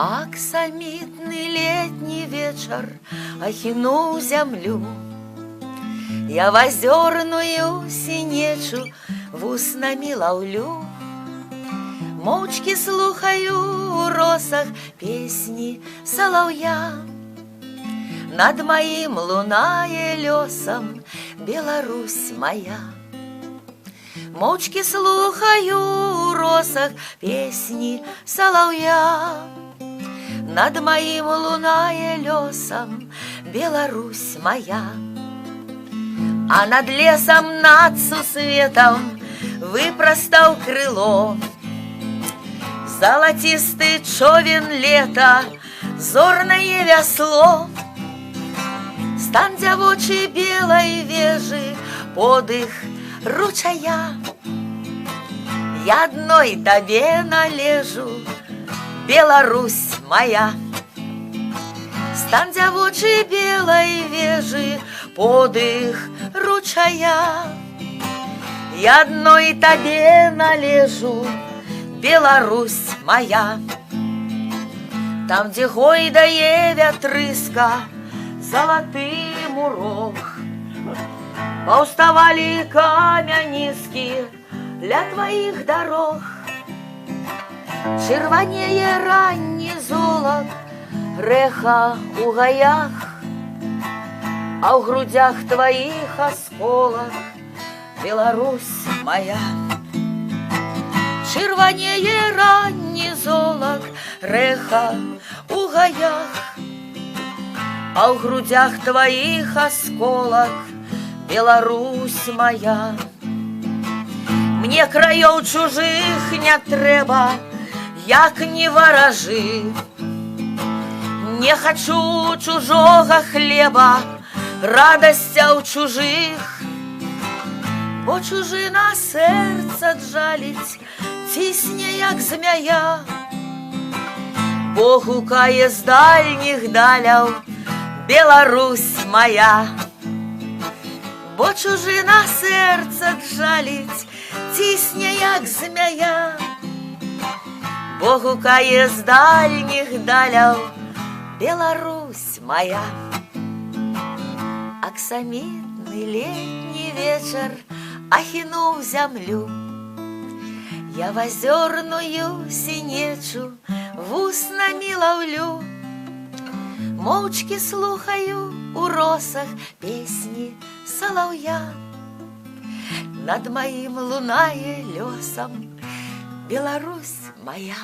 Аксамітны летні вечар ахінуў зямлю. Я в азёрную сінечу вуснамі лаўлю. Моўчкі слухаю у росах песні салаўя. Над маім лунае лёсам Беларусь моя. Моўчкі слухаю у росах песні салаўя. Над маім лунае лёсам Беларусь моя. А над лесам, над сусветам выпрастаў крыло залацісты човен лета, зорнае вясло. Стан дзявочай белай вежы, подых ручая. Я адной табе належу, Беларусь моя. Стан дзявочай белай вежы, подых ручая. Я адной табе належу, Беларусь моя. Там, дзе гойдае вятрыска, залаты мурог, паўставалі камяніскі ля тваіх дарог. Чырванее ранні золак, рэха ў гаях, а ў грудзях тваіх асколак, Беларусь моя. Чырванее ранні золак, рэха у гаях, а ў грудзях тваіх асколак, Беларусь моя. Мне краёў чужых не трэба, як не варажы. Не хачу чужога хлеба, радасцяў чужых, бо чужына сэрца джаліць, цісне, як змяя. Бо гукае з дальніх даляў Беларусь моя. Бо чужына сэрца джаліць, цісне, як змяя. Бо гукае з дальніх даляў Беларусь моя. Аксамітны летні вечар ахінуў зямлю. Я в азёрную сінечу вуснамі лаўлю. Моўчкі слухаю у росах песні салаўя. Над маім лунае лёсам Беларусь моя.